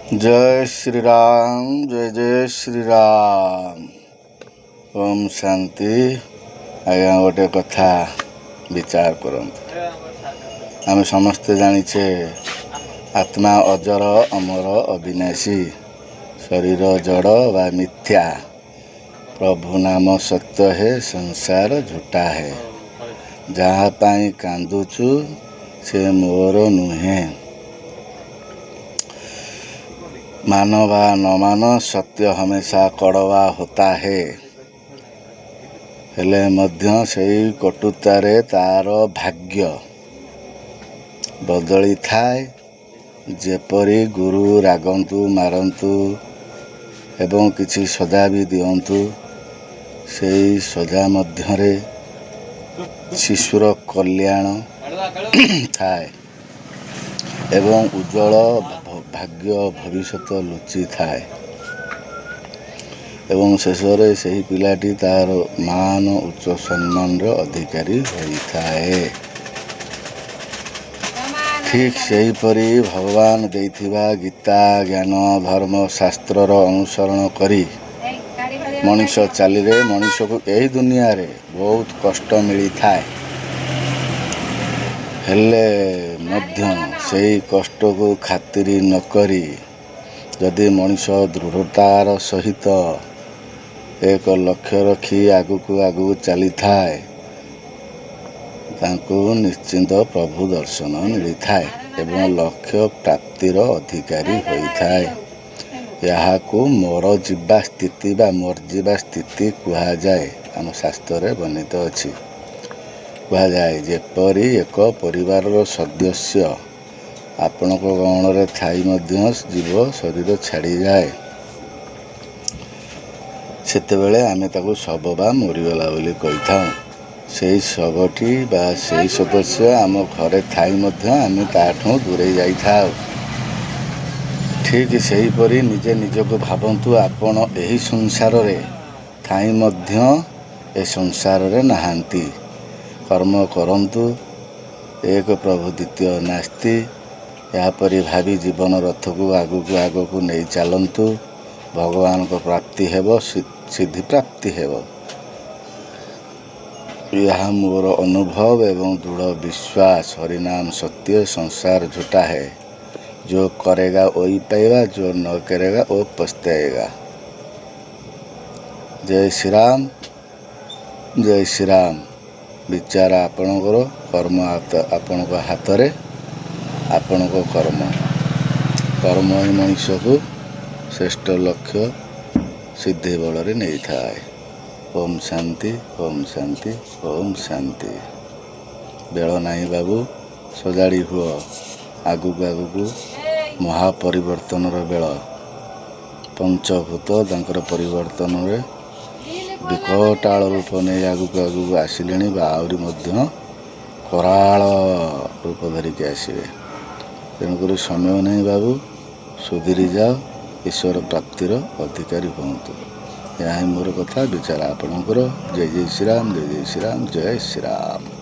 ଜୟ ଶ୍ରୀରାମ, ଜୟ ଜୟ ଶ୍ରୀରାମ, ଓମ୍ ଶାନ୍ତି। ଆଜ୍ଞା, ଗୋଟେ କଥା ବିଚାର କରନ୍ତୁ। ଆମେ ସମସ୍ତେ ଜାଣିଛେ, ଆତ୍ମା ଅଜର, ଅମର, ଅବିନାଶୀ, ଶରୀର ଜଡ଼ ବା ମିଥ୍ୟା। ପ୍ରଭୁ ନାମ ସତ୍ୟ ହେ, ସଂସାର ଝୁଟା ହେ। ଯାହା ପାଇଁ କାନ୍ଦୁଛୁ ସେ ମୋର ନୁହେଁ। ମାନ ବା ନ ମାନ, ସତ୍ୟ ହମେଶା କଡ଼ବା ହୋତା ହେ। ହେଲେ ମଧ୍ୟ ସେଇ କଟୁତାରେ ତାର ଭାଗ୍ୟ ବଦଳିଥାଏ। ଯେପରି ଗୁରୁ ରାଗନ୍ତୁ, ମାରନ୍ତୁ ଏବଂ କିଛି ସଜା ବି ଦିଅନ୍ତୁ, ସେଇ ସଜା ମଧ୍ୟରେ ଶିଶୁର କଲ୍ୟାଣ ଥାଏ ଏବଂ ଉଜ୍ଜଳ ଭାଗ୍ୟ ଭବିଷ୍ୟତ ଲୁଚିଥାଏ ଏବଂ ଶେଷରେ ସେହି ପିଲାଟି ତାର ମାନ, ଉଚ୍ଚ ସମ୍ମାନର ଅଧିକାରୀ ହୋଇଥାଏ। ଠିକ୍ ସେହିପରି ଭଗବାନ ଦେଇଥିବା ଗୀତା ଜ୍ଞାନ, ଧର୍ମ ଶାସ୍ତ୍ରର ଅନୁସରଣ କରି ମଣିଷ ଚାଲିଲେ ମଣିଷକୁ ଏହି ଦୁନିଆରେ ବହୁତ କଷ୍ଟ ମିଳିଥାଏ। ହେଲେ ମଧ୍ୟ ସେଇ କଷ୍ଟକୁ ଖାତିରି ନକରି ଯଦି ମଣିଷ ଦୃଢ଼ତାର ସହିତ ଏକ ଲକ୍ଷ୍ୟ ରଖି ଆଗକୁ ଆଗକୁ ଚାଲିଥାଏ, ତାଙ୍କୁ ନିଶ୍ଚିନ୍ତ ପ୍ରଭୁ ଦର୍ଶନ ମିଳିଥାଏ ଏବଂ ଲକ୍ଷ୍ୟ ପ୍ରାପ୍ତିର ଅଧିକାରୀ ହୋଇଥାଏ। ଏହାକୁ ମରଯିବା ସ୍ଥିତି ବା ମରଯିବା ସ୍ଥିତି କୁହାଯାଏ। ଆମ ଶାସ୍ତ୍ରରେ ବର୍ଣ୍ଣିତ ଅଛି। କୁହାଯାଏ, ଯେପରି ଏକ ପରିବାରର ସଦସ୍ୟ ଆପଣଙ୍କ ଗହଣରେ ଥାଇ ମଧ୍ୟ ଜୀବ ଶରୀର ଛାଡ଼ିଯାଏ, ସେତେବେଳେ ଆମେ ତାକୁ ଶବ ବା ମରିଗଲା ବୋଲି କହିଥାଉ। ସେଇ ଶବଟି ବା ସେଇ ସଦସ୍ୟ ଆମ ଘରେ ଥାଇ ମଧ୍ୟ ଆମେ ତାଠୁ ଦୂରେଇ ଯାଇଥାଉ। ଠିକ୍ ସେହିପରି ନିଜେ ନିଜକୁ ଭାବନ୍ତୁ, ଆପଣ ଏହି ସଂସାରରେ ଥାଇ ମଧ୍ୟ ଏ ସଂସାରରେ ନାହାନ୍ତି। କର୍ମ କରନ୍ତୁ, ଏକ ପ୍ରଭୁ ଦ୍ୱିତୀୟ ନାସ୍ତି, ଏହାପରି ଭାବି ଜୀବନ ରଥକୁ ଆଗକୁ ଆଗକୁ ନେଇ ଚାଲନ୍ତୁ। ଭଗବାନଙ୍କ ପ୍ରାପ୍ତି ହେବ, ସିଦ୍ଧି ପ୍ରାପ୍ତି ହେବ। ଏହା ମୋର ଅନୁଭବ ଏବଂ ଦୃଢ଼ ବିଶ୍ୱାସ। ହରିନାମ ସତ୍ୟ, ସଂସାର ଝୁଟା ହେ। जो करेगा वही पाएगा, जो न करेगा वो पछताएगा। ଜୟ ଶ୍ରୀରାମ, ଜୟ ଶ୍ରୀରାମ। ବିଚାର ଆପଣଙ୍କର, କର୍ମ ଆପଣଙ୍କ ହାତରେ। ଆପଣଙ୍କ କର୍ମ, କର୍ମ ହିଁ ମଣିଷକୁ ଶ୍ରେଷ୍ଠ ଲକ୍ଷ୍ୟ ସିଦ୍ଧି ବଳରେ ନେଇଥାଏ। ଓମ୍ ଶାନ୍ତି, ଓମ୍ ଶାନ୍ତି, ଓମ୍ ଶାନ୍ତି। ବେଳ ନାହିଁ ବାବୁ, ସଜାଡ଼ି ହୁଅ। ଆଗକୁ ଆଗକୁ ମହାପରିବର୍ତ୍ତନର ବେଳ। ପଞ୍ଚଭୂତ ତାଙ୍କର ପରିବର୍ତ୍ତନରେ ବିକଟାଳ ରୂପ ନେଇ ଆଗକୁ ଆଗକୁ ଆସିଲେଣି ବା ଆହୁରି ମଧ୍ୟ କରାଳ ରୂପ ଧରିକି ଆସିବେ। ତେଣୁକରି ସମୟ ନାହିଁ ବାବୁ, ସୁଧୁରି ଯାଅ, ଈଶ୍ୱର ପ୍ରାପ୍ତିର ଅଧିକାରୀ ହୁଅନ୍ତୁ। ଏହା ହିଁ ମୋର କଥା, ବିଚାର ଆପଣଙ୍କର। ଜୟ ଜୟ ଶ୍ରୀରାମ, ଜୟ ଜୟ ଶ୍ରୀରାମ, ଜୟ ଶ୍ରୀରାମ।